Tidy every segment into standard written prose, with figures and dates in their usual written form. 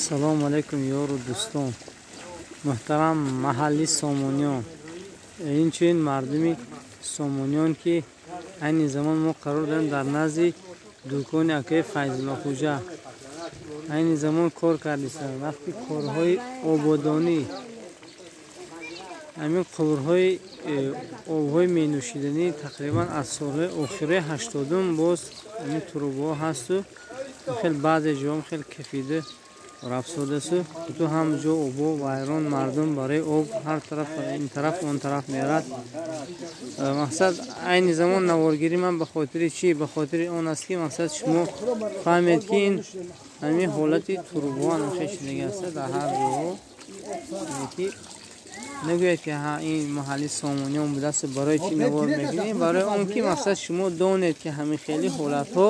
Салом алейкум ёру дӯстон, муҳтарам маҳалли Сомониён, инчунин мардуми Сомониён, ки айни замон мо қарор дорем дар назди дукони акаи Файзуллоҳхӯҷа. Айни замон кор кардистанд вақти корҳои ободонӣ, ҳамин қубурҳои обҳои менӯшиданӣ тақрибан аз солҳои охири 80-ум боз ҳамин трубаҳо ҳасту хел баъзе ҷоҳом хел кафида рафсодасу ту ҳам ҷо обо вайрон, мардум барои об ҳар тараф ин тараф он тараф мерад. Мақсад айни замон наворгирӣ ман ба хотири чӣ? Ба хотири он аст ки мақсад шумо фаҳмед, ки ин ҳамин ҳолати трубаҳо ҳамин шудагӣ аст дар ҳар ҷоҳо, ки нагӯяд ки ҳа ин маҳалли Сомониён будааст. Барои чӣ навор мекунем? Барои он ки мақсад шумо донед, ки ҳамин хеле ҳолатҳо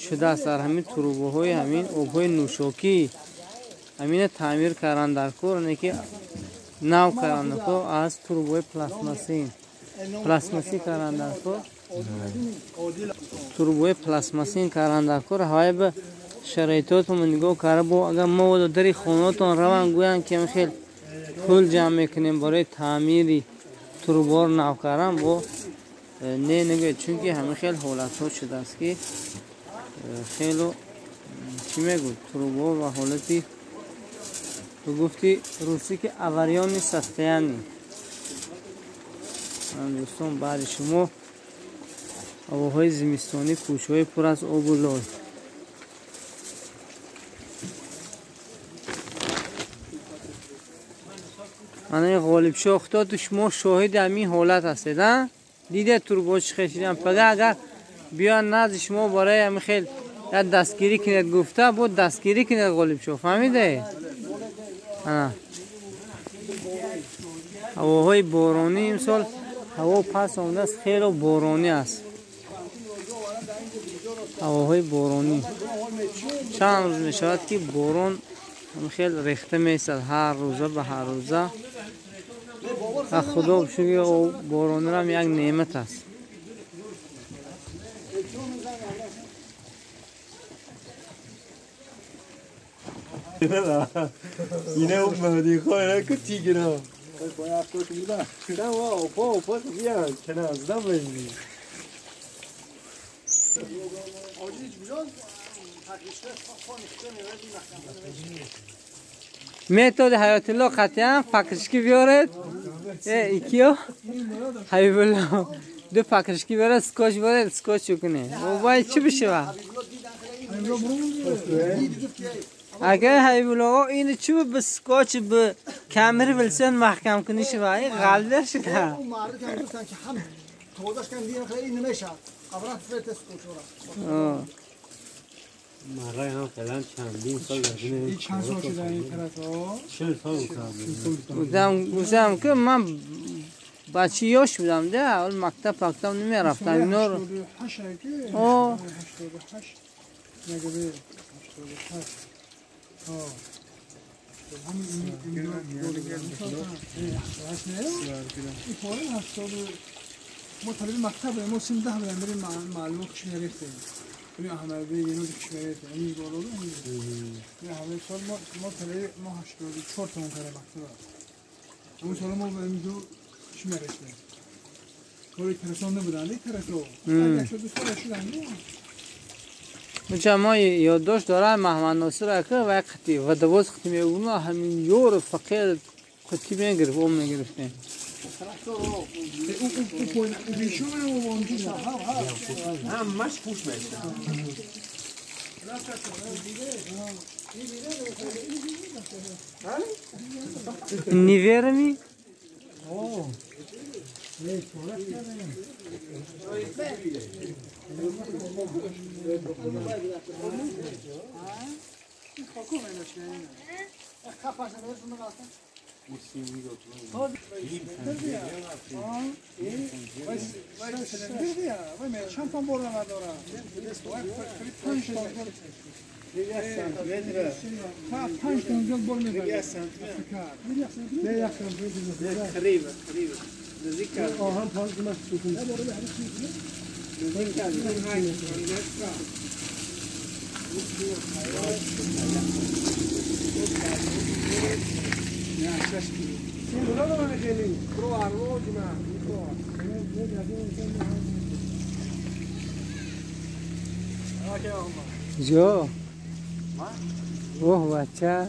шудааст дар ҳамин трубаҳои ҳамин обҳои нӯшокӣ. Ҳамина таъмир кардан дар кор, не ки нав кардан дар кор, аз трубаҳои пластмассӣ кардан дар кор, трубаҳои пластмассин кардан дар кор. Ҳавай ба шароитотон нигоҳ карда бо агар мо дари хонаотон раванд, гӯянд ки ҳамин хел пул ҷамъ мекунем барои таъмири трубаҳоро нав кардан, бо не нагӯяд, чунки ҳамин хел ҳолатҳо шудааст, ки хело чӣ мегӯд, трубаҳо ва ҳолати ту гуфти русӣ ки авариони состояние. Дӯстон, баъди шумо ҳавоҳои зимистонӣ, кӯчаҳои пур аз обу лой. Мана ин Ғолибшоҳ, худо шумо шоҳиди ҳамин ҳолат ҳастед, а? Дидед трубаҳо чӣ хел шидан? Пага агар биёянд назди шумо барои ҳамин хел як дастгирӣ кунед гуфта, бо дастгирӣ кунед Ғолибшоҳ, фаҳмидаед? Ҳавоҳои боронӣ имсол ҳаво пас омадааст, хело боронӣ аст. Ҳавоҳои боронӣ чанд рӯз мешавад, ки борон хел рехта меистад ҳар рӯза ба ҳар рӯза. Худо шукр, боронирам як неъмат аст. اینه اون مهدی خواه که تیگره метод Ҳаётулло қатъиян факришки биёред, икиё Ҳабибулло ду факришки биёред, скотч биёред, скотч кунед. Вай чӣ бишава? Агар Ҳабибулло ин чӣ ба скотч ба камери Вилсон маҳкам кунӣ шава, ин ғалбер шуда. مرای هم فعلا چندین سال در چند سال شده این طرف ها؟ 40 سال بودم. گفتم که من بچه یاش بودم ده، اول مکتب پکتب نمی رفتم اینا رو. 88 88 مگه 88 همین این ما طالب مکتب ما 13 بودم بریم معلومه کش میرفتیم. این احمد بی اینو کش میرفتیم. این بالا این همه سال ما طالب ما 84 تومن کردم مکتب. اون سال ما بریم دو کش میرفتیم. ولی ترسان نبودن، یک ترسو. 82 سال شدن. مچا ما یادداشت دارم محمد ناصر که و قطی و دواز قطی میگم همین یور فقیر قطی میگرفت، اون میگرفتیم. همش پوش میشه. نیورمی؟ جو اوه بچه.